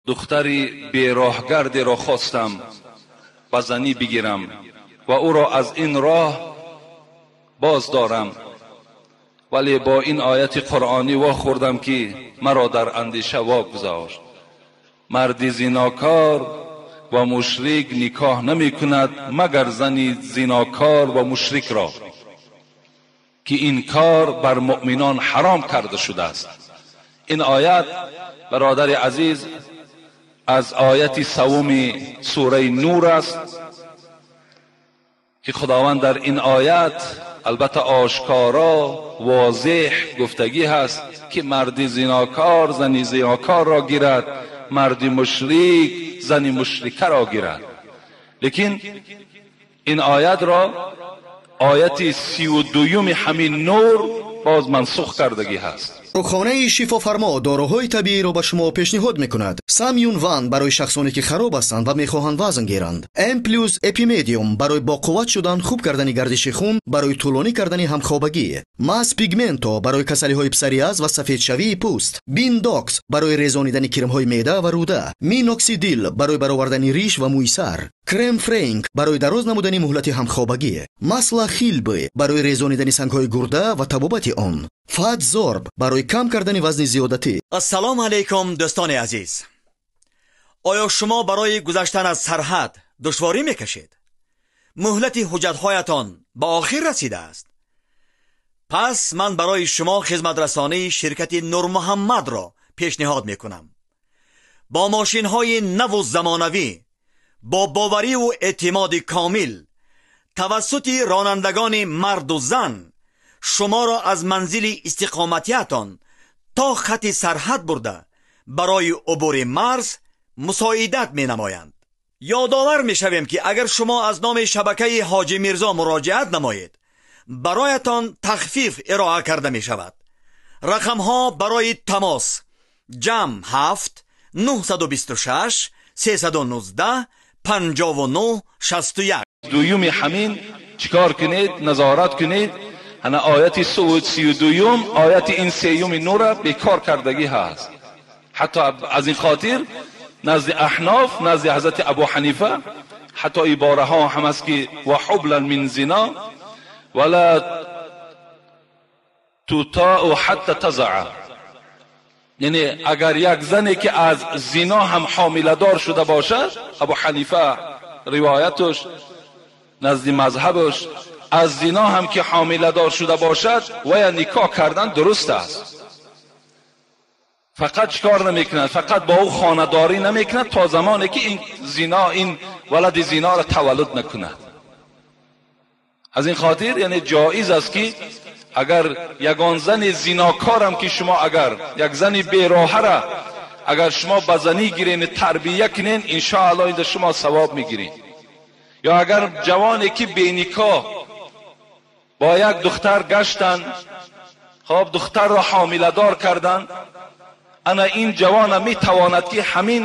Духтари бероҳгардеро хостам ба занӣ бигирам ва ӯро аз ин роҳ боз дорам, вале бо ин ояти қуръонӣ вохӯрдам, ки маро дар андеша вогузошт. Марди зинокор ва мушрик никоҳ намекунад, магар зани зинокор ва мушрикро, ки ин кор бар муъминон ҳаром карда шудааст. Ин оят, бародари азиз, аз ояти севуми сураи Нур аст, ки Худованд дар ин оят албатта ошкоро возеҳ гуфтагӣ ҳаст, ки марди зинокор зани зинокорро гирад, марди мушрик зани мушрикаро гирад. Лекин ин оятро ояти 32-юми ҳамин Нур боз мансух кардагӣ ҳаст. Рухонаи шифофармо доруҳои табииро ба шумо пешниҳод мекунад. Самюн Ван барои шахсоне ки хароб ҳастанд ва мехоҳанд вазн гиранд. М плюс Эпимедиум барои боқувват шудан, хуб кардани гардиши хун, барои тӯлонӣ кардани ҳамхобагӣ. Мас Пигменто барои касалиҳои псориаз ва сафедшавии пӯст. Биндокс барои резонидани кирмҳои меъда ва рӯда. Миноксидил барои баровардани риш ва мӯи сар. Крем Френк барои дароз намудани муҳлати ҳамхобагӣ. Масла Хилбы барои резонидани сангҳои гурда ва табобати он. Фатзорб барои кам кардани вазни зиёдатӣ. Ассалому алайкум, дӯстони азиз. Оё шумо барои гузаштан аз сарҳад душворӣ мекашед? Муҳлати ҳуҷҷатҳоятон ба охир расидааст? Пас ман барои шумо хизматрасонии ширкати Нурмуҳаммадро пешниҳод мекунам. Бо мошинҳои наву замонавӣ, бо бовариву эътимоди комил, тавассути ронандагони марду зан шуморо аз манзили истиқоматиятон то хати сарҳад бурда барои убури марз мусоидат менамоянд. Ёдовар мешавем, ки агар шумо аз номи шабакаи Ҳоҷи Мирзо муроҷиат намоед, бароятон тахфиф ироа карда мешавад. Рақамҳо барои тамос: ҷамъ 7 926 319 59 61. Дуюми ҳамин чикор кунед? Назорат кунед. Ана ояти 32-юм, ояти ин сеюми Нура бекор кардагӣ ҳаст. Ҳатто аз ин хотир назди аҳноф, назди ҳазрати Абу Ҳанифа ҳатто ибораҳо ҳам аст, ки ва ҳублан мин зино вала тутаъу ҳатта тазаа. Яъне агар як зане ки аз зино ҳам ҳомиладор шуда бошад, Абу Ҳанифа ривояташ назди мазҳабаш, аз зино ҳам ки ҳомиладор шуда бошад, вая никоҳ кардан дуруст аст. Фақат чикор намекунад? Фақат бо ӯ хонадорӣ намекунад то замоне ки ин зино, ин валади зиноро таваллуд накунад. Аз ин хотир яъне ҷоиз аст, ки агар ягон зани зинокорам ки шумо, агар як зани бероҳара агар шумо ба занӣ гирен, тарбия кунен, иншоаллоҳ инда шумо савоб мегиред. Ё агар ҷавоне ки беникоҳ бо як духтар гаштанд, хоб духтарро ҳомиладор карданд, ана ин ҷавона метавонад, ки ҳамин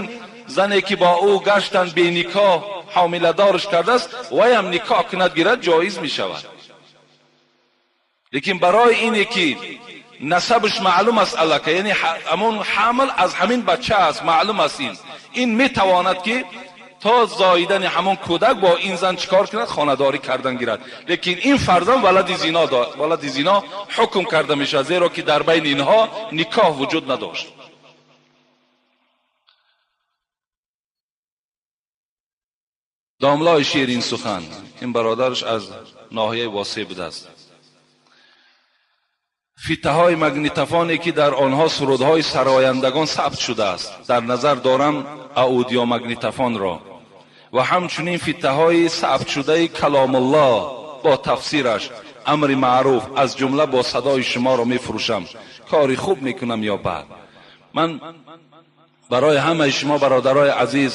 зане ки бо ӯ гаштанд беникоҳ ҳомиладорш кардааст, ваям никоҳ кунад, гирад, ҷоиз мешавад. Лекин барои ине ки насабаш маълум аст аллака, яъне ҳамон ҳамл аз ҳамин бача аст, маълум аст, ин метавонад, ки то зоидани ҳамон кӯдак бо ин зан чикор кунад? Хонадорӣ кардан гирад. Лекин ин фарзанд валади зино, валади зино ҳукм карда мешавад, зеро ки дар байни инҳо никоҳ вуҷуд надошт. Домлои ширин сухан, ин бародараш аз ноҳияи Восеъ будааст. Фитаҳои магнитофоне ки дар онҳо сурудҳои сарояндагон сабт шудааст, дар назар дорам аудиомагнитофонро, ва ҳамчунин фитаҳои сабтшудаи Каломуллоҳ бо тафсираш, амри маъруф, аз ҷумла бо садои шуморо мефурӯшам. Кори хуб мекунам ё бад? Ман барои ҳамаи шумо бародарои азиз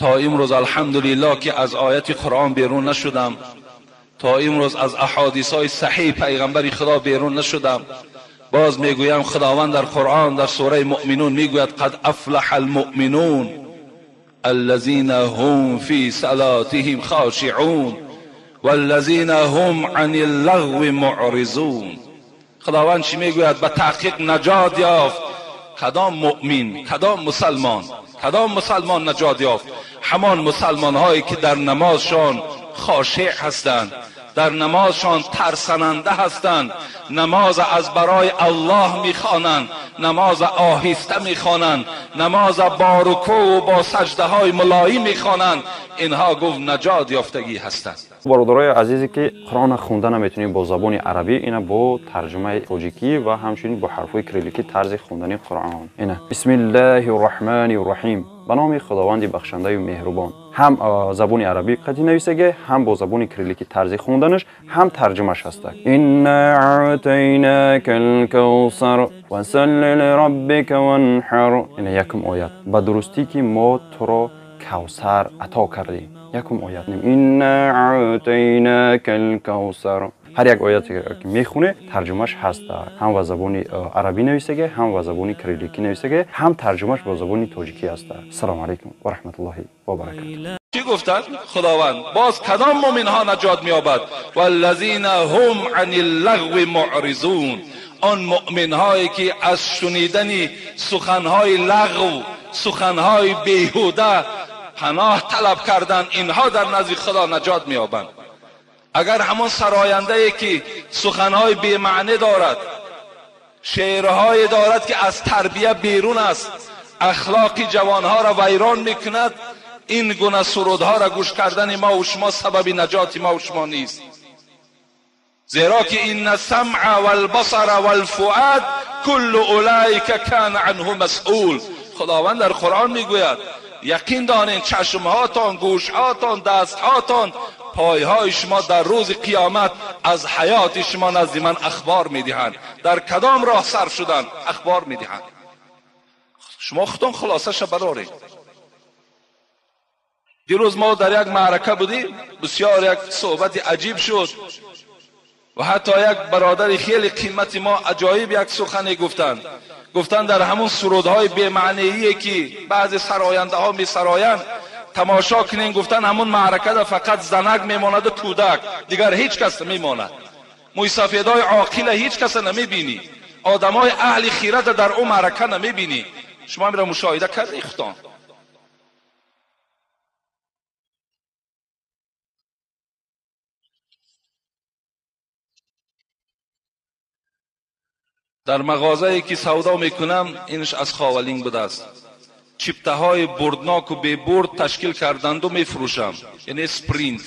то имрӯз алҳамдулиллоҳ ки аз ояти Қуръон берун нашудам, то имрӯз аз аҳодисҳои саҳиҳи пайғамбари Худо берун нашудам. Боз мегӯям, Худованд дар Қуръон дар сураи Муъминун мегӯяд: қад афлаҳа алмуъминун аллазина ҳум фи салотиҳим хошиъун валлазина ҳум ани ллағви муъризун. Худованд чӣ мегӯяд? Ба таҳқиқ наҷот ёфт کدام مؤمن، کدام مسلمان، کدام مسلمان نجات یافت؟ همان مسلمان هایی که در نمازشان خاشع هستند، در نمازشان ترسننده هستند، نماز از برای الله میخوانند، نماز آهسته میخوانند، نماز با رکوع و با سجده های ملایی میخوانند، اینها گفت نجات یافتگی هستند. برادرای عزیزی که قرآن خونده نمیتونیم با زبان عربی، اینا با ترجمه تاجیکی و همچنین با حرفای کریلیکی طرز خوندن قرآن. اینا بسم الله الرحمن الرحیم، به نام خداوند بخشنده و مهربان. هم زبان عربی قطعی نویسگه، هم با زبان کریلیکی طرز خوندنش، هم ترجمهش هست. انا اعطیناک الکوثر فصل لربک وانحر. اینا یکم آیت. به درستی که ما تو را کوثر عطا کردیم. یکم آیت. انا اعطیناک الکوثر. هر یک آیت که میخونه ترجمهش هست، هم با زبان عربی نویسگه، هم با زبان کریلیکی نویسگه، هم ترجمهش با زبان تاجیکی هست. السلام علیکم و رحمت الله و برکاته. چی گفتن؟ خداوند باز کدام مؤمن ها نجات مییابد؟ والذین هم عن اللغو معرضون. آن مؤمن هایی که از شنیدن سخنهای لغو، سخنهای بیهوده پناه طلب کردند، اینها در نزد خدا نجات مییابند. اگر همان سراینده ای که سخنهای بی‌معنی دارد، شعرهای دارد که از تربیه بیرون است، اخلاق جوانها را ویران میکند، این گونه سرودها را گوش کردن ما و شما سبب نجات ما و شما نیست. زیرا که این السمع والبصر والفؤاد کل اولئک کان عنه مسئول. خداوند در قرآن میگوید یقین دانین چشمهاتان، گوشهاتان، دستهاتان، پایهای شما در روز قیامت از حیات شما نزد من اخبار میدهند. در کدام راه سر شدن اخبار میدهند. شما خودتون خلاصه ش برارید. دیروز ما در یک معرکه بودیم، بسیار یک صحبت عجیب شد و حتی یک برادر خیلی قیمت ما عجایب یک سخنی گفتند. گفتند در همون سرودهای بی‌معنیه که بعضی سراینده ها می سرایند تماشا کنین، گفتن همون معرکه در فقط زنک میماند و کودک، دیگر هیچ کس نمیماند. مویسفیدای عاقل هیچ کس نمیبینی، آدمای اهل خیرت در اون معرکه نمیبینی. شما میرا مشاهده کردی خودتان. در مغازه‌ای که سودا میکنم، اینش از خاولینگ بوده است، چیپته های بردناک و بی برد تشکیل کردند و میفروشم، یعنی سپرینت.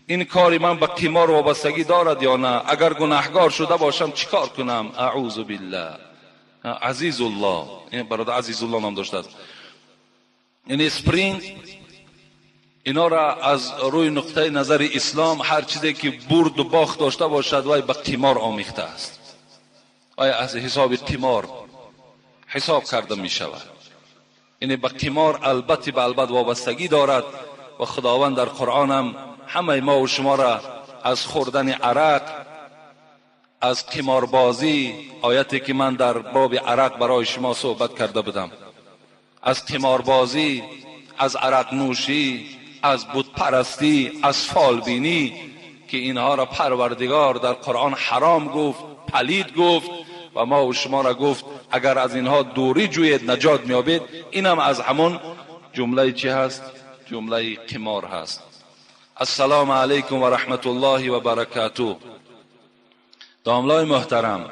این کاری من به قمار وابستگی دارد یا نه؟ اگر گناهگار شده باشم چیکار کنم؟ اعوذ بالله. عزیز الله، این برادر عزیز الله نام داشته است. یعنی سپرینت اینا را از روی نقطه نظر اسلام هر چیزی که برد و باخت داشته باشد وای به قمار آمیخته است، آیا از حساب قمار حساب کرده می شود. یعنی به قمار البته به البته وابستگی دارد و خداوند در قرآن هم همه ما و شما را از خوردن عرق، از قماربازی، آیتی که من در باب عرق برای شما صحبت کرده بودم، از قماربازی، از عرق نوشی، از بت پرستی، از فالبینی، که اینها را پروردگار در قرآن حرام گفت، پلید گفت و ما و شما را گفت اگر از اینها دوری جوید نجات میابید. اینم از همون جمله چی هست؟ جمله قمار هست. السلام علیکم و رحمت الله و برکاته. داملای محترم،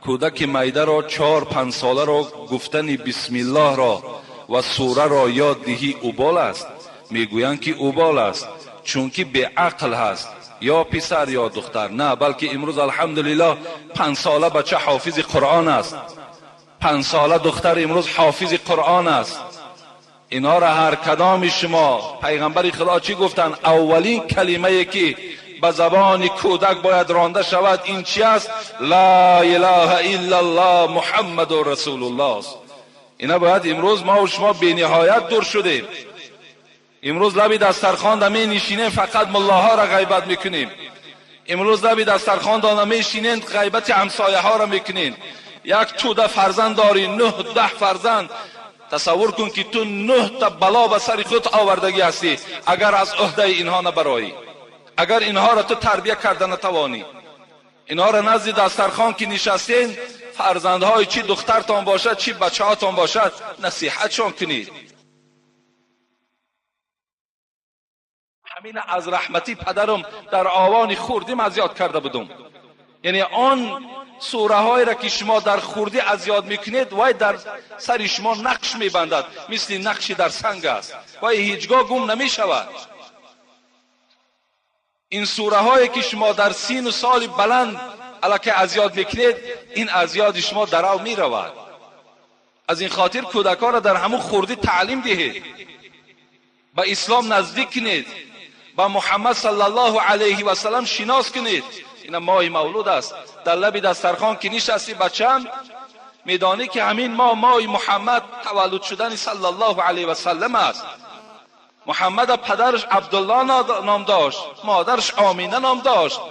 کودک میده را 4-5 ساله را گفتن بسم الله را و سوره را یاد دهی اوبال است. میگویند که اوبال است چون که به عقل هست، یا پسر یا دختر. نه، بلکه امروز الحمدلله 5 ساله بچه حافظ قرآن است، 5 ساله دختر امروز حافظ قرآن است. اینا را هر کدام شما، پیغمبر خدا چی گفتن؟ اولین کلمه که به زبان کودک باید رانده شود این چی است؟ لا اله الا الله محمد رسول الله است. اینا باید امروز ما و شما بی نهایت دور شدیم. امروز لبی دسترخوان می نشینیم فقط ملاها را غیبت میکنیم. امروز لبی دسترخوان می نشینیم غیبت همسایه ها را میکنیم. یک توده فرزند داری، 9-10 فرزند، تصور کن که تو 9 تا بلا به سر خود آوردگی هستی اگر از عهده اینها نبرایی، اگر اینها را تو تربیه کرده نتوانی. اینها را نزد دسترخوان که نشستین Фарзандҳои чӣ духтартон бошад, чӣ бачаҳотон бошад, насиҳатшон кунед. Ҳамин аз раҳмати падарам дар овони хурдим аз ёд карда будум. Яъне он сураҳоеро ки шумо дар хурдӣ аз ёд мекунед, вай дар сари шумо нақш мебандад, мисли нақши дар санг аст, вай ҳеҷгоҳ гум намешавад. Ин сураҳое ки шумо дар сину соли баланд аллакай аз ёд мекунед, ин аз ёди шумо дарав меравад. Аз ин хотир кӯдаконро дар ҳамун хурдӣ таълим диҳед, ба ислом наздик кунед, ба Муҳаммад саллаллоҳу алайҳи васаллам шинос кунед. Ина моҳи мавлуд аст, дар лаби дастархон ки нишасти бачам, медонӣ ки ҳамин моҳ моҳи Муҳаммад таваллуд шудани саллаллоҳу алайҳи васаллам аст. Муҳаммад падараш Абдулло ном дошт, модараш Омина ном дошт,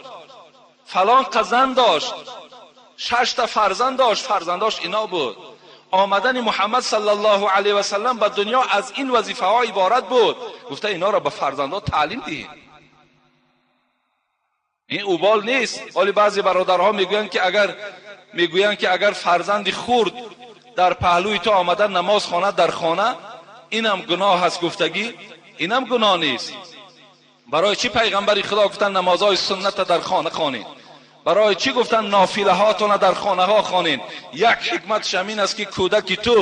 фалон қазан дошт, 6 та фарзанд дошт, фарзандош ино буд. Омадани Муҳаммад саллаллоҳу алайҳи васаллам ба дунё аз ин вазифаҳо иборат буд. Гуфта инҳоро ба фарзандҳо таълим диҳед. Ин убол нест. Ҳоле баъзе бародарҳо мегӯянд ки агар фарзанди хурд дар паҳлӯи ту омада намоз хонад дар хона, инам гуноҳ аст гуфтагӣ, инам гуноҳ нест. Барои чӣ пайғамбари Худо гуфтанд намозҳои суннатро дар хона хонед? Барои чӣ гуфтанд нофилаҳотонро дар хонаҳо хонед? Як ҳикматш ҳамин аст ки кӯдаки ту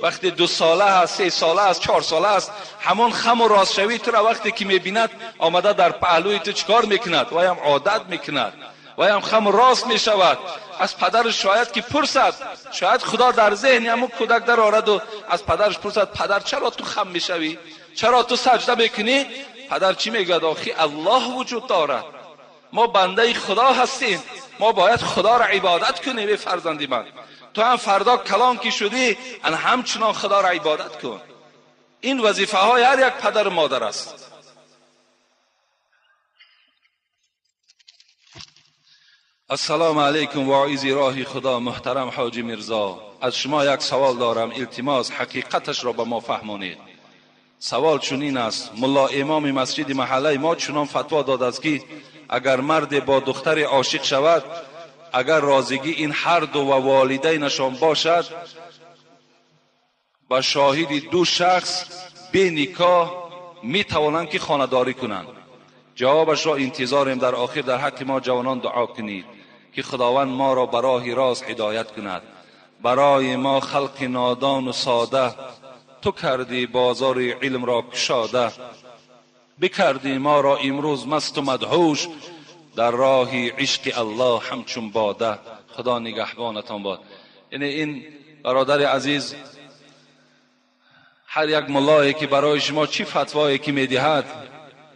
вақте 2 сола аст, 3 сола аст, 4 сола аст, ҳамон хаму ростшавии туро вақте ки мебинад, омада дар паҳлӯи ту чикор мекунад? Ваям одат мекунад, ваям хаму рост мешавад. Аз падараш шояд ки пурсад, шояд Худо дар зеҳни ҳамон кӯдак дарорад аз падараш пурсад: падар, чаро ту хам мешавӣ? Чаро ту саҷда мекунӣ? Падар чӣ мегӯяд? Охи Аллоҳ вуҷуд дорад, мо бандаи Худо ҳастем, мо бояд Худоро ибодат кунем. Эй фарзанди ман, ту ҳам фардо калон ки шудӣ, ан ҳамчунон Худоро ибодат кун. Ин вазифаҳои ҳар як падару модар аст. Ассалому алайкум, воизи роҳи Худо муҳтарам Ҳоҷи Мирзо, аз шумо як савол дорам, илтимос ҳақиқаташро ба мо фаҳмонед. Савол чунин аст: мулло имоми масҷиди маҳаллаи мо чунон фатво додааст ки агар марде бо духтаре ошиқ шавад, агар розигӣ ин ҳар ду ва волидайнашон бошад, ба шоҳиди 2 шахс бе никоҳ метавонанд ки хонадорӣ кунанд. Ҷавобашро интизорем. Дар охир дар ҳаққи мо ҷавонон дуо кунед ки Худованд моро ба роҳи рост ҳидоят кунад. Барои мо халқи нодону сода, ту кардӣ бозори илмро кушода, бикардӣ моро имрӯз масту мадҳуш, дар роҳи ишқи Аллоҳ ҳамчун бода. Худо нигаҳбонатон бод. Яъне ин бародари азиз, ҳар як муллое ки барои шумо чӣ фатвое ки медиҳад,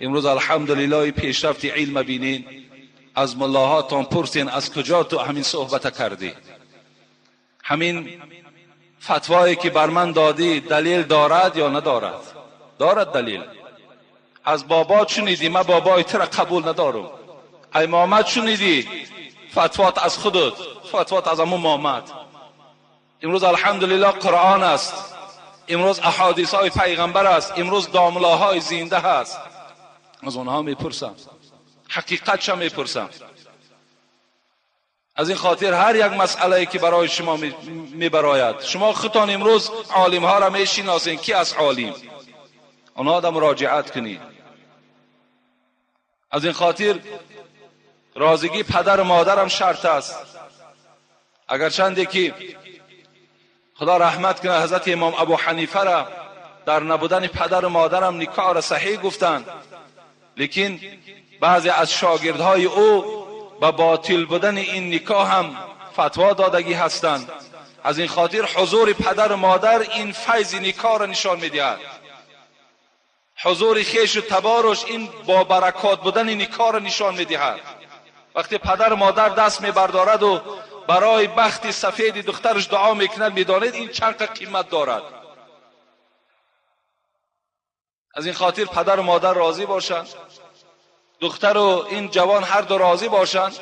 имрӯз алҳамдулиллоҳ пешрафти илм бинед, аз муллоҳотон пурсен аз куҷо ту ҳамин суҳбата кардӣ, ҳамин фатвое ки бар ман додӣ далел дорад ё надорад? Дорад далел. Аз бобо шунидӣ, ман бобои туро қабул надорам. Ай момад шунидӣ, фатвот аз худат, фатвот аз ҳамун момад. Имрӯз алҳамдулиллоҳ Қуръон аст, имрӯз аҳодисҳои пайғамбар аст, имрӯз домлаҳои зинда ҳаст. Аз онҳо мепурсам, ҳақиқатша мепурсам. Аз ин хотир ҳар як масъалае ки барои шумо мебарояд, шумо худтон имрӯз олимҳоро мешиносед, ки аз олим, онҳо да муроҷиат кунед. Аз ин хотир розигӣ падару модарам шарт аст. Агарчанде ки Худо раҳмат кунад ҳазрати имом Абу Ҳанифара дар набудани падару модарам никоҳро саҳеҳ гуфтанд, лекин баъзе аз шогирдҳои ӯ ба ботил будани ин никоҳ ҳам фатво додагӣ ҳастанд. Аз ин хотир ҳузури падару модар ин файзи никоҳро нишон медиҳад. Ҳузури хешу таборуш ин бо баракот будани никоҳро нишон медиҳад. Вақте падару модар даст мебардораду барои бахти сафеди духтараш дуо мекунад, медонед ин чанд қимат дорад. Аз ин хотир падару модар розӣ бошанд, духтару ин ҷавон ҳар ду розӣ бошанд,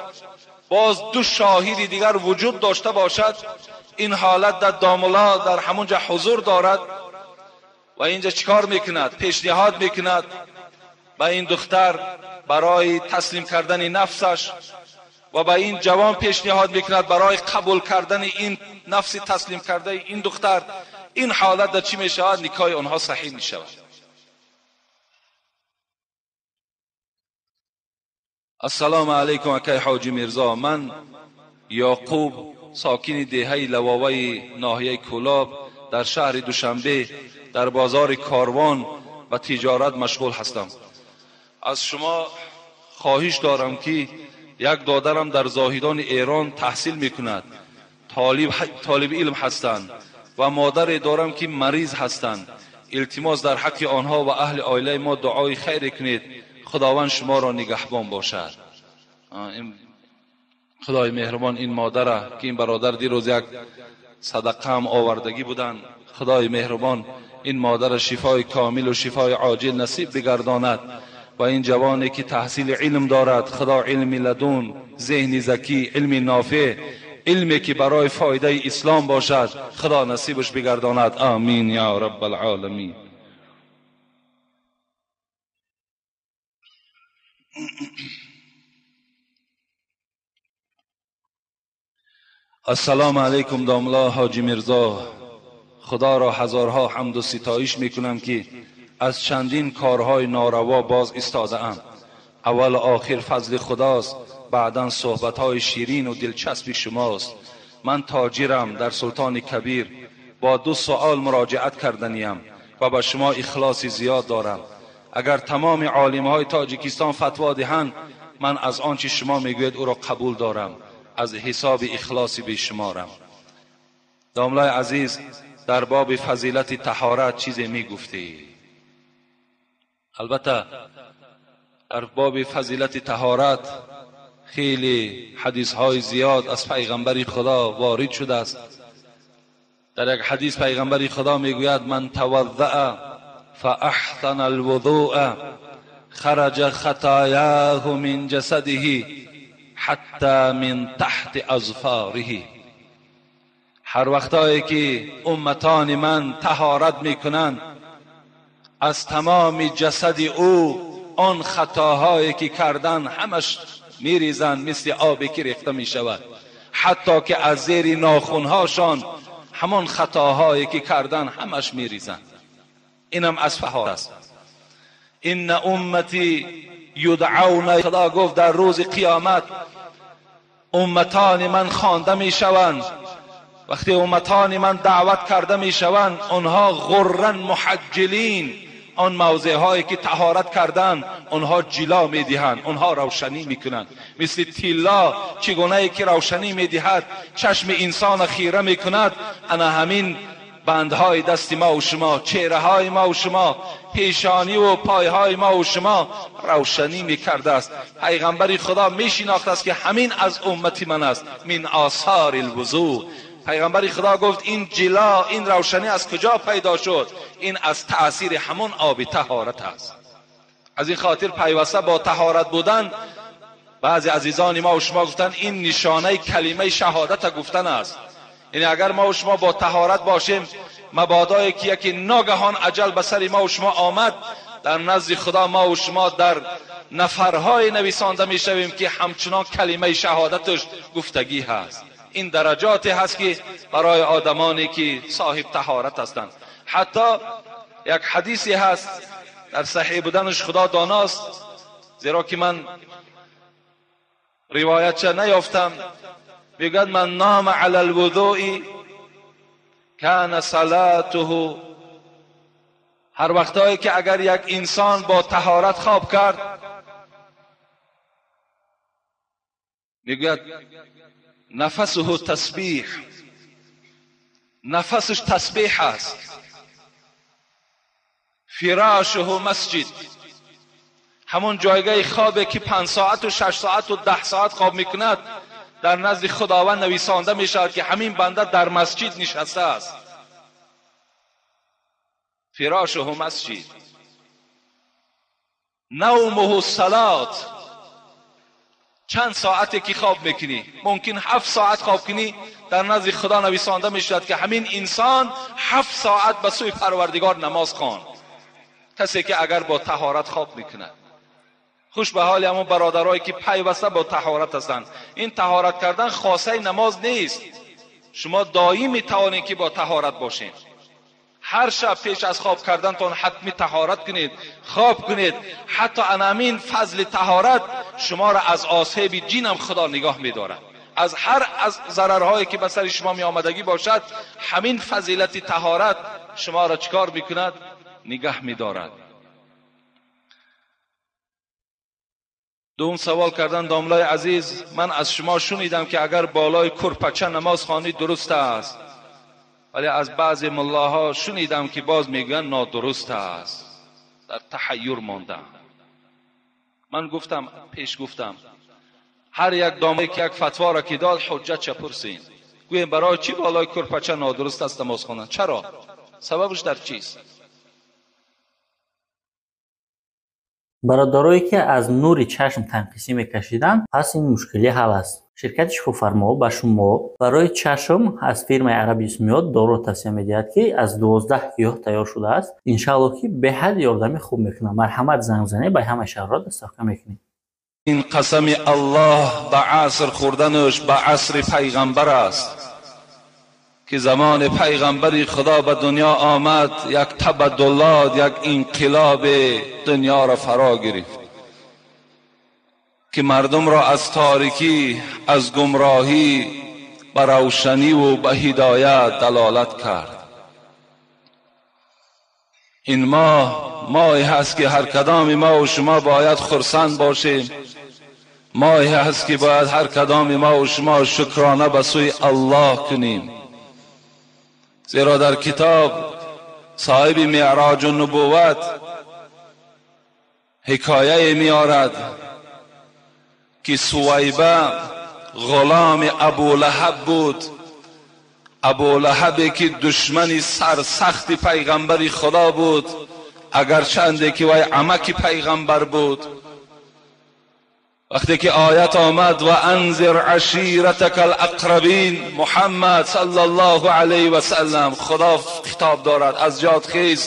боз 2 шоҳиди дигар вуҷуд дошта бошад, ин ҳолат дар домла дар ҳамон ҷо ҳузур дорад ва инҷа чикор мекунад? Пешниҳод мекунад ба ин духтар барои таслим кардани нафсаш و به این جوان پیشنهاد میکند برای قبول کردن این نفس تسلیم کرده این دختر، این حالت در چی میشود؟ نکاح آنها صحیح میشود. السلام علیکم اکای حاجی میرزا، من یعقوب ساکن دهه لواوی ناحیه کولاب در شهر دوشنبه در بازار کاروان و تجارت مشغول هستم. از شما خواهش دارم که یک دادرم در زاهدان ایران تحصیل میکند، طالب علم هستند و مادر دارم که مریض هستند. التماس در حق آنها و اهل عائله ما دعای خیر کنید، خداوند شما را نگهبان باشد. خدای مهربان این مادره که این برادر دیروز یک صدقه هم آوردگی بودند، خدای مهربان این مادر شفای کامل و شفای عاجل نصیب بگرداند و این جوانی که تحصیل علم دارد، خدا علم لدون، ذهن ذکی، علم نافع، علمی که برای فایده اسلام باشد، خدا نصیبش بگرداند. آمین یا رب العالمین. السلام علیکم داملا حاجی میرزا، خدا را هزارها حمد و ستایش میکنم که از چندین کارهای ناروا باز ایستاده ام. اول و آخر فضل خداست، بعدا صحبتهای شیرین و دلچسب شماست. من تاجرم در سلطان کبیر، با 2 سوال مراجعت کردنیم و به شما اخلاص زیاد دارم. اگر تمام عالمهای تاجیکستان فتوا دهند، من از آنچه شما میگوید او را قبول دارم، از حساب اخلاص بیشمارم. داملای عزیز، در باب فضیلت طهارت چیزی میگفتی؟ البته در باب فضیلت طهارت خیلی حدیث های زیاد از پیغمبر خدا وارد شده است. در یک حدیث پیغمبر خدا میگوید من توضأ فاحسن الوضوء خرج خطایاه من جسده حتی من تحت اظفاره. هر وقتایی که امتان من طهارت میکنند، از تمام جسد او آن خطاهایی که کردن همش میریزند، مثل آبی که ریخته میشود، حتی که از زیر ناخنهاشان همان خطاهایی که کردن همش میریزند. اینم از طهارت است. ان امتی یدعون، خدا گفت در روز قیامت امتان من خوانده میشوند. وقتی امتان من دعوت کرده میشوند، آنها غرا محجلین، آن موضع هایی که طهارت کردن آنها جلا میدهند، آنها روشنی میکنند. مثل طلا چگونه که روشنی میدهد، چشم انسان خیره میکند، انا همین بندهای دست ما و شما، چهره های ما و شما، پیشانی و پایهای ما و شما روشنی میکرده است. پیغمبر خدا میشناخت است که همین از امت من است، من آثار الوضوء. پیغمبر خدا گفت این جلا، این روشنی از کجا پیدا شد؟ این از تأثیر همون آب طهارت است. از این خاطر پیوسته با طهارت بودن، بعضی عزیزان ما و شما گفتن این نشانه کلمه شهادت گفتن است. یعنی اگر ما و شما با طهارت باشیم، مبادایی که یکی ناگهان اجل به سر ما و شما آمد، در نزد خدا ما و شما در نفرهای نویسانده میشویم که همچنان کلمه شهادتش گفتگی هست. این درجاتی هست که برای آدمانی که صاحب طهارت هستند. حتی یک حدیثی هست در صحیح بودنش خدا داناست، زیرا که من روایت چه نیافتم، میگوید من نام علی الوضوء کان صلاته. هر وقتایی که اگر یک انسان با طهارت خواب کرد، میگوید نفسه تسبیح، نفسش تسبیح است، فراشه مسجد، همون جایگاه خوابه که 5 ساعت و 6 ساعت و 10 ساعت خواب میکند، در نزد خداوند نویسانده میشود که همین بنده در مسجد نشسته است. فراشه مسجد، نومه صلات. چند ساعتی که خواب میکنی، ممکن 7 ساعت خواب کنی، در نزد خدا نویسانده میشود که همین انسان 7 ساعت به سوی پروردگار نماز خواند. کسی که اگر با طهارت خواب میکند. Хуш ба ҳоли ҳамон бародарое ки пайваста бо таҳорат ҳастанд. Ин таҳорат кардан хосаи намоз нест. Шумо доим метавонед ки бо таҳорат бошед. Ҳар шаб пеш аз хоб кардантон ҳатми таҳорат кунед, хоб кунед. Ҳатто анамин фазли таҳорат шуморо аз осеби ҷинам Худо нигоҳ медорад. Аз ҳар аз зарарҳое ки ба сари шумо меомадагӣ бошад, ҳамин фазилати таҳорат шуморо чикор мекунад? Нигоҳ медорад. دوم سوال کردن داملای عزیز، من از شما شنیدم که اگر بالای کرپچه نماز خوانید درست است، ولی از بعضی ملاها شنیدم که باز میگن نادرست است. در تحیر ماندم. من گفتم، پیش گفتم، هر یک داملای که یک فتوا را که داد حجت چه پرسین، گویم برای چی بالای کرپچه نادرست است نماز خواندن؟ چرا؟ سببش در چیست؟ Бародарое ки аз нури чашм танқисӣ мекашиданд, пас ин мушкилӣ ҳал аст. Ширкати Шифофармо ба шумо барои чашм аз фирмаи Араби Исмиёт доруро тавсия медиҳад, ки аз 12 гиёҳ тайёр шудааст. Иншааллоҳ ки беҳад ёрдами хуб мекунад. Марҳамат, занг занед, ба ҳамаи шаҳрҳо доставка мекунем. Ин қасами Аллоҳ ба аср хӯрданаш ба асри пайғамбар аст ки замони пайғамбари Худо ба дунё омад, як табаддулот, як инқилоби дунёро фаро гирифт ки мардумро аз торикӣ, аз гумроҳӣ ба равшанӣ ва ба ҳидоят далолат кард. Ин моҳ моҳе ҳаст ки ҳар кадоми мо ва шумо бояд хурсанд бошем. Моҳе ҳаст ки бояд ҳар кадоми мо ва шумо шукрона ба сӯи Аллоҳ кунем. Зеро дар китоб соҳиби меъроҷ нубувват ҳикояе меорад ки Сувайба ғуломи Абулаҳаб буд. Абулаҳабе ки душмани сарсахти пайғамбари Худо буд, агарчанде ки вай амаки пайғамбар буд. Вақте ки оят омад ва анзир аширатака алақрабин, Муҳаммад саллаллоҳу алайҳи васаллам, Худо хитоб дорад, аз ҷод хез,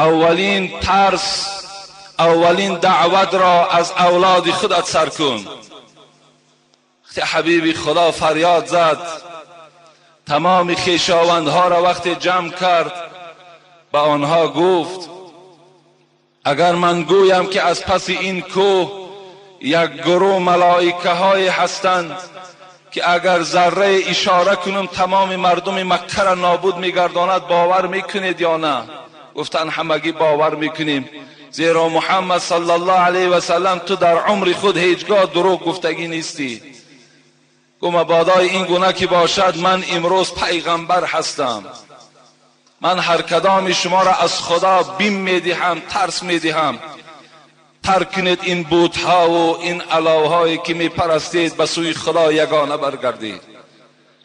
аввалин тарс, аввалин даъватро аз авлоди худат сар кун. Вақте ҳабиби Худо фарёд зад, тамоми хешовандҳоро вақте ҷамъ кард, ба онҳо гуфт: агар ман гӯям ки аз паси ин кӯҳ як гурӯҳ малоикаҳое ҳастанд ки агар зарра ишора кунам тамоми мардуми Маккаро нобуд мегардонад, бовар мекунед ё на? Гуфтанд ҳамагӣ бовар мекунем, зеро Муҳаммад саллаллоҳу алайҳи васаллам ту дар умри худ ҳеҷгоҳ дурӯғ гуфтагӣ нестӣ. Гуфт мабодои ин гуна ки бошад, ман имрӯз пайғамбар ҳастам, ман ҳар кадоми шуморо аз Худо бим медиҳам, тарс медиҳам. Тарк кунед ин бутҳову ин аловҳое ки мепарастед, ба сӯи Худо ягона баргардед.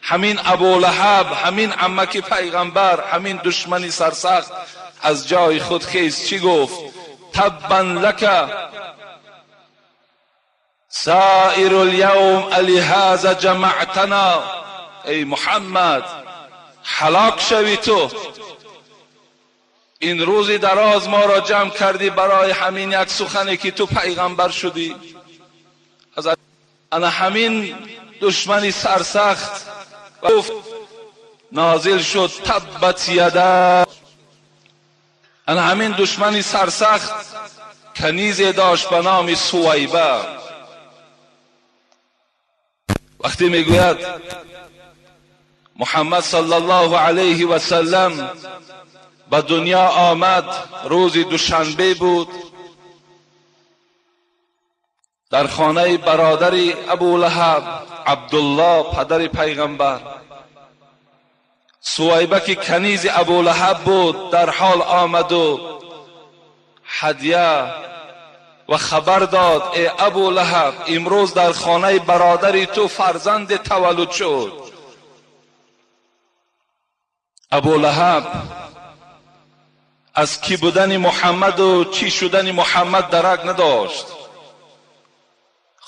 Ҳамин Абулаҳаб, ҳамин амаки пайғамбар, ҳамин душмани сарсахт аз ҷои худ хез чӣ гуфт? Таббан лака саиру лявм алиҳаза ҷамаътана. Эй Муҳаммад, ҳалок шавӣ ту, ин рӯзи дароз моро ҷамъ кардӣ барои ҳамин як сухане ки ту пайғамбар шудӣ. Ана ҳамин душмани сарсахт гуфт, нозил шуд таббат яда. Ана ҳамин душмани сарсахт канизе дошт ба номи Сувайба. Вақте мегӯяд Муҳаммад саллаллоҳу алайҳи васаллам ба дунё омад, рӯзи душанбе буд, дар хонаи бародари Абулаҳаб Абдуллоҳ, падари пайғамбар. Сувайба ки канизи Абулаҳаб буд, дар ҳол омаду ҳадя ва хабар дод: э Абулаҳаб, имрӯз дар хонаи бародари ту фарзанде таваллуд шуд. Абулаҳаб аз кӣ будани Муҳаммаду чӣ шудани Муҳаммад дарак надошт.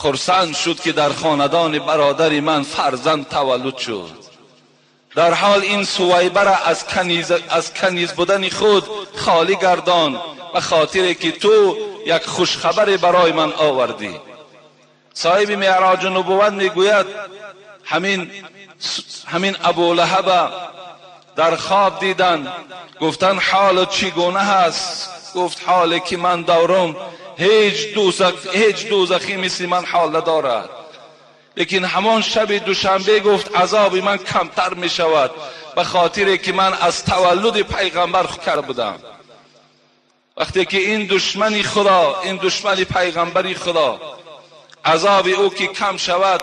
Хурсанд шуд ки дар хонадони бародари ман фарзанд таваллуд шуд. Дар ҳол ин Сувайбаро аз каниз будани худ холӣ гардон, ба хотире ки ту یک خوشخبری برای من آوردی. صاحب معراج نبوت میگوید همین ابو لهب در خواب دیدن، گفتن حال چگونه هست؟ گفت حالی که من دارم هیچ دوزخی مثل من حال ندارد. لیکن همان شب دوشنبه گفت عذاب من کمتر می شود به خاطر که من از تولد پیغمبر کرده بودم. وقتی که این دشمنی خدا، این دشمنی پیغمبری خدا، عذاب او که کم شود،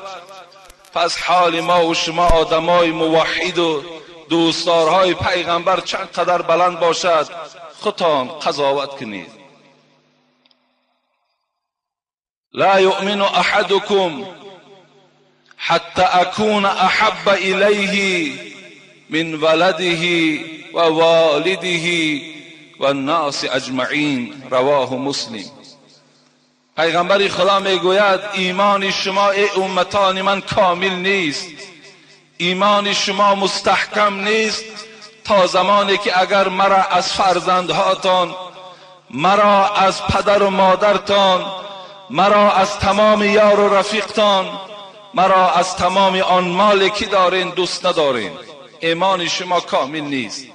پس حال ما و شما آدمای موحد و دوستدارهای پیغمبر چند قدر بلند باشد، خودتان قضاوت کنید. لا یؤمن احدکم حتی اکون احب الیه من ولده و والده و الناس اجمعین. رواه مسلم. پیغمبر خدا میگوید ایمان شما ای امتان من کامل نیست، ایمان شما مستحکم نیست تا زمانی که اگر مرا از فرزندهاتان، مرا از پدر و مادرتان، مرا از تمام یار و رفیقتان، مرا از تمام آن مالی که دارین دوست ندارین، ایمان شما کامل نیست.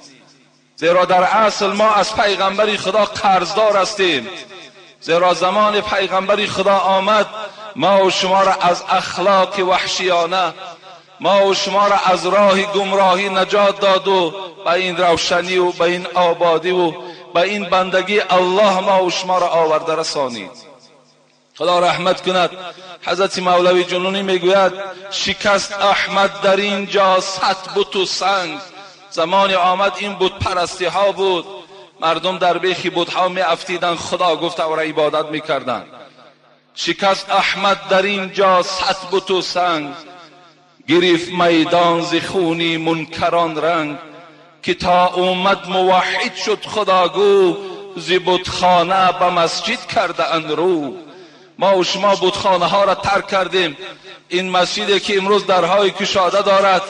زیرا در اصل ما از پیغمبر خدا قرضدار هستیم. زیرا زمان پیغمبر خدا آمد، ما و شما را از اخلاق وحشیانه، ما و شما را از راه گمراهی نجات داد و به این روشنی و به این آبادی و به این بندگی الله ما و شما را آورده رسانید. خدا رحمت کند. حضرت مولوی جنونی میگوید شکست احمد در اینجا 100 بت و سنگ. زمان آمد این بت پرستی ها بود، مردم در بیخی بت ها می افتیدن، خدا گفت او را عبادت میکردن. شکست احمد در اینجا 100 بت و سنگ، گرفت میدان ز خونی منکران رنگ، که تا اومد موحد شد خداگو، ز بتخانه به مسجد کرده اند رو. ما و شما بتخانه ها را ترک کردیم. این مسجدی که امروز درهای کشاده دارد،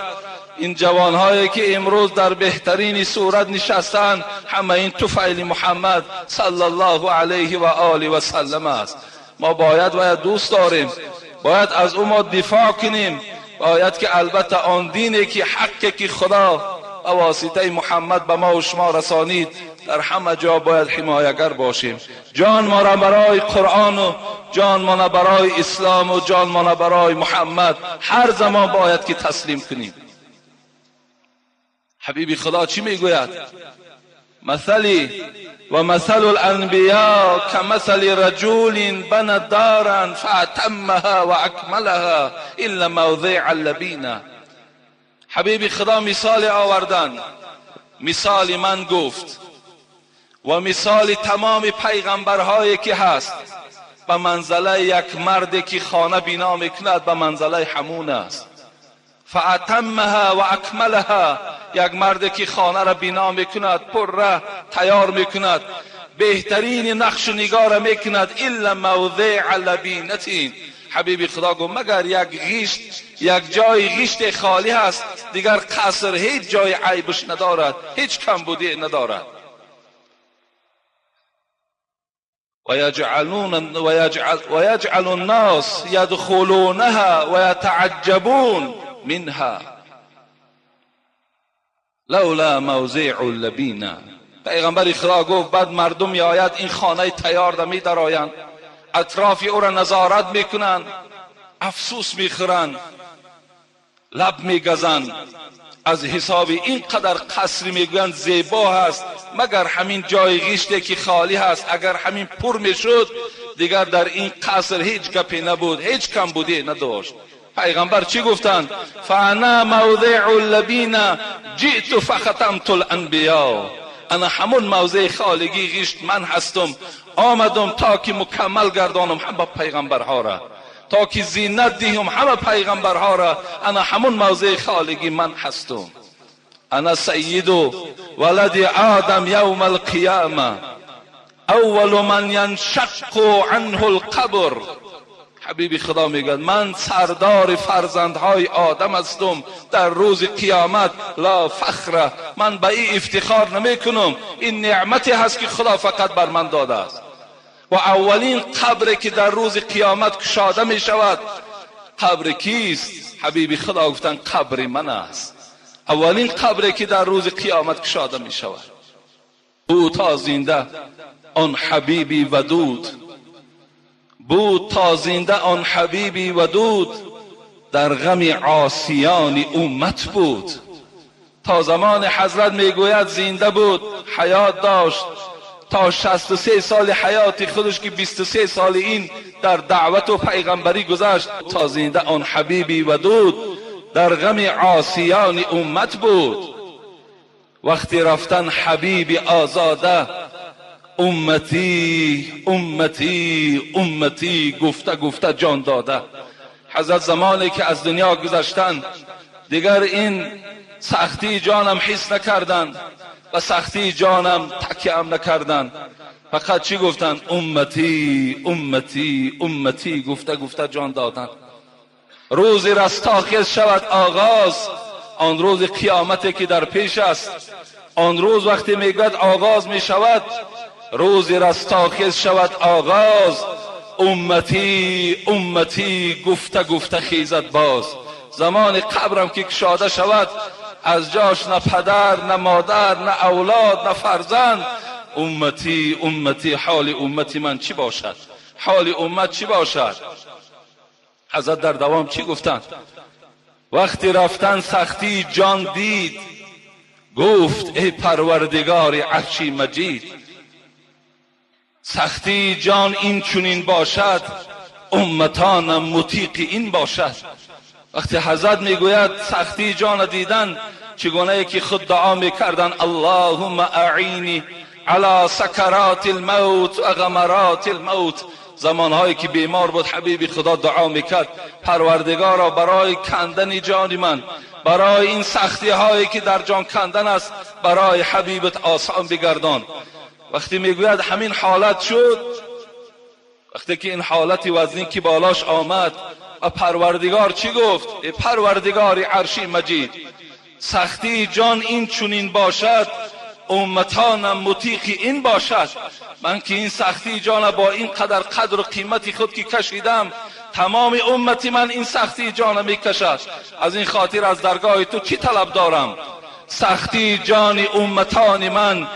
این جوانهایی که امروز در بهترین صورت نشستند، همه این طفیل محمد صلی الله علیه و آله و سلم است. ما باید دوست داریم، باید از او ما دفاع کنیم، باید که البته آن دینی که حقی که خدا به واسطه محمد به ما و شما رسانید، در همه جا باید حمایگر باشیم. جان ما را برای قرآن و جان ما را برای اسلام و جان ما را برای محمد هر زمان باید که تسلیم کنیم. حبیبی خدا چی میگوید؟ مثلی و مثل الانبیاء كمثل رجل بنى دارا فاتمها واکملها الا موضع اللبینه. حبیبی خدا مثال آوردن، مثال من گفت و مثال تمام پیغمبرهایی که هست به منزله یک مردی که خانه بنا میکند به منزله همون است. فاتمها و اکملها، یک مردی که خانه را بنا میکند، پر تیار میکند، بهترین نقش و نگار میکند، الا موضع لبینتین. حبیبی خدا گفت مگر یک غیشت، یک جای غیشت خالی هست، دیگر قصر هیچ جای عیبش ندارد، هیچ کمبودی ندارد. ويجعل الناس يدخلونها ويتعجبون منها لولا موضع اللبینه. پیغمبر خدا گفت بعد مردم میآید این خانه تیار را میدرآیند، اطراف او را نظارت میکنند، افسوس میخورند، لب میگزند از حساب این قدر قصر، میگویند زیبا هست، مگر همین جای غیشتی که خالی هست، اگر همین پر میشد دیگر در این قصر هیچ گپی نبود، هیچ کمبودی نداشت. پیغمبر چی گفتند؟ فانا موضع اللبین جئت فختمت الانبیاء. انا همون موضع خالگی غیشت من هستم، آمدم تا که مکمل گردانم همه پیغمبرها را، تا که زینت دهم همه پیغمبرها را. انا همون موضع خالگی من هستم. انا سید ولد آدم یوم القیامه اول من ینشق عنه القبر. حبیبی خدا میگه من سردار فرزندهای آدم هستم در روز قیامت، لا فخره، من به این افتخار نمی کنم، این نعمتی هست که خدا فقط بر من داده است. و اولین قبری که در روز قیامت کشاده می شود قبر کیست؟ حبیب خدا گفتن قبر من است. اولین قبری که در روز قیامت کشاده می شود. بود تا زنده آن حبیبی ودود، بود تا زنده آن حبیبی ودود، در غم عاصیان امت بود. تا زمان حضرت میگوید زنده بود، حیات داشت، تا 63 سال حیات خودش که 23 سال این در دعوت و پیغمبری گذشت، تا زنده آن حبیبی ودود، در غم عاصیان امت بود. وقتی رفتن حبیب آزاده، امتی امتی امتی گفته گفته جان داده. حضرت زمانی که از دنیا گذشتن دیگر این سختی جانم حس نکردن و سختی جانم تکیه هم نکردن، فقط چی گفتن؟ امتی امتی امتی گفته گفته جان دادن. روز رستاخیز شود آغاز، آن روز قیامتی که در پیش است، آن روز وقتی میگوید آغاز می شود، روز رستاخیز شود آغاز، امتی امتی گفته گفته خیزد باز. زمان قبرم که کشاده شود از جاش نه پدر نه مادر نه اولاد نه فرزند، امتی امتی، حال امتی من چی باشد؟ حال امت چی باشد؟ حضرت در دوام چی گفتند؟ وقتی رفتن سختی جان دید، گفت ای پروردگار عرشی مجید، سختی جان این چنین باشد، امتانم مطیق این باشد. وقتی حضرت میگوید سختی جان دیدن، چگونه که خود دعا میکردن، اللهم اعینی علی سکرات الموت و غمرات الموت. زمانهایی که بیمار بود حبیب خدا دعا میکرد، پروردگارا برای کندن جان من، برای این سختی هایی که در جان کندن است، برای حبیبت آسان بگردان. وقتی میگوید همین حالت شد، وقتی که این حالت وزنی که بالاش آمد و پروردگار چی گفت؟ ای پروردگار عرشی مجید، سختی جان این چنین باشد، امتانم مطیق این باشد. من که این سختی جان با این قدر قدر و قیمتی خود که کشیدم، تمام امتی من این سختی جان میکشد. از این خاطر از درگاه تو چی طلب دارم؟ سختی جان امتان من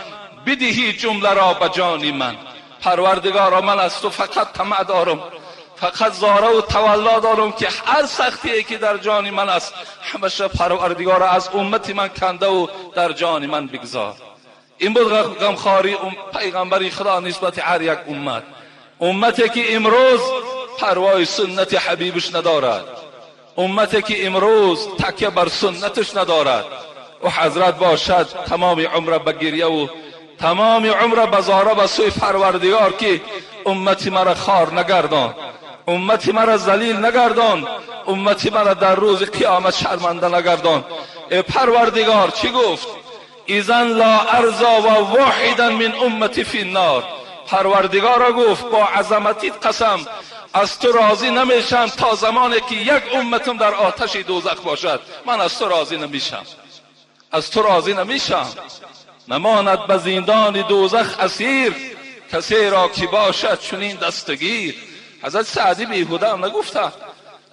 بدهی جمله را به جان من. پروردگارا من از تو فقط طمع دارم، فقط زاره و تولا دارم که هر سختی که در جان من است همشه پروردگارا از امت من کنده و در جان من بگذار. این بود غمخواری پیغمبری خدا نسبت هر یک امت، امتی که امروز پروای سنت حبیبش ندارد، امتی که امروز تکیه بر سنتش ندارد. و حضرت باشد تمام عمر به گریه و تمام عمر به زاره به سوی پروردگار که امتی مرا خار نگردان، امتی مرا ذلیل نگردان، امتی مرا در روز قیامت شرمنده نگردان. ای پروردگار چی گفت؟ اذن لا ارضا و واحدا من امتی فی النار. پروردگارا گفت با عظمتیت قسم از تو راضی نمیشم تا زمانی که یک امتم در آتش دوزخ باشد. من از تو راضی نمیشم، از تو راضی نمیشم. نماند به زندان دوزخ اسیر، کسی را که باشد چنین دستگیر. حضرت سعدی بیهوده هم نگفته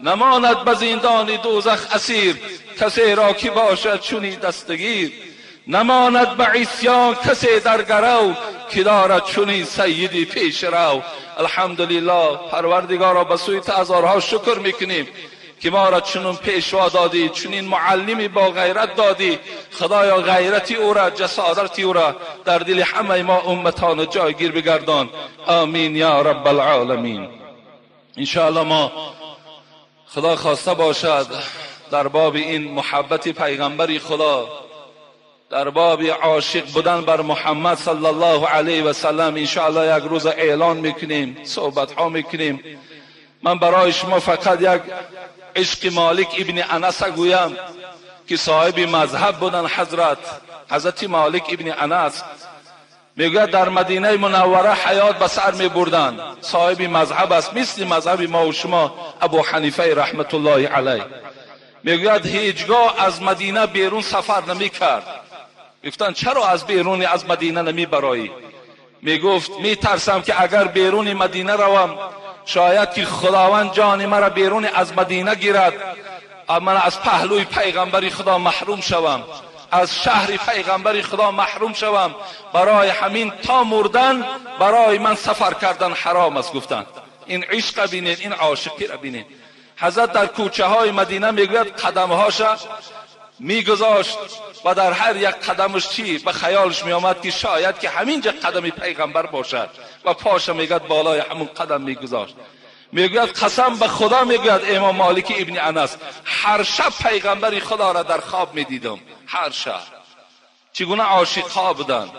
نماند به زندان دوزخ اسیر، کسی را که باشد چنین دستگیر. نماند به عصیان کسی در گرو، که دارد چنین سیدی پیش رو. الحمدلله پروردگارا به سوی تو هزارها شکر میکنیم که ما را چنون پیشوا دادی، چنین معلمی با غیرت دادی. خدایا غیرتی او را، جسارتی او را در دل همه ما امتان جایگیر بگردان. آمین یا رب العالمین. انشاءالله ما خدا خواسته باشد در باب این محبت پیغمبری خدا، در باب عاشق بودن بر محمد صلی الله علیه و سلم، انشاءالله یک روز اعلان میکنیم، صحبت ها میکنیم. من برای شما فقط یک عشق مالک ابن انس گویم که صاحب مذهب بودن. حضرت مالک ابن انس میگوید در مدینه منوره حیات به سر میبردن. صاحب مذهب است، مثل مذهب ما و شما ابو حنیفه رحمت الله علیه. میگوید هیچگاه از مدینه بیرون سفر نمیکرد. گفتن چرا از بیرون از مدینه نمیبرایی؟ Мегуфт метарсам ки агар беруни Мадина равам, шояд ки Худованд ҷони маро берун аз Мадина гирад, ман аз паҳлӯи пайғамбари Худо маҳрум шавам, аз шаҳри пайғамбари Худо маҳрум шавам. Барои ҳамин то мурдан барои ман сафар кардан ҳаром аст, гуфтанд. Ин ишқа бинед, ин ошиқиро бинед. Ҳазрат дар кӯчаҳои Мадина мегӯяд қадамҳоша мегузошт ва дар ҳар як қадамаш чӣ ба хаёлаш меомад ки шояд ки ҳаминҷа қадами пайғамбар бошад ва поша мегӯяд болои ҳамун қадам мегузошт. Мегӯяд қасам ба Худо, мегӯяд имом Молики ибни Анас, ҳар шаб пайғамбари Худоро дар хоб медидам. Ҳар шаб. Чӣ гуна ошиқҳо буданд.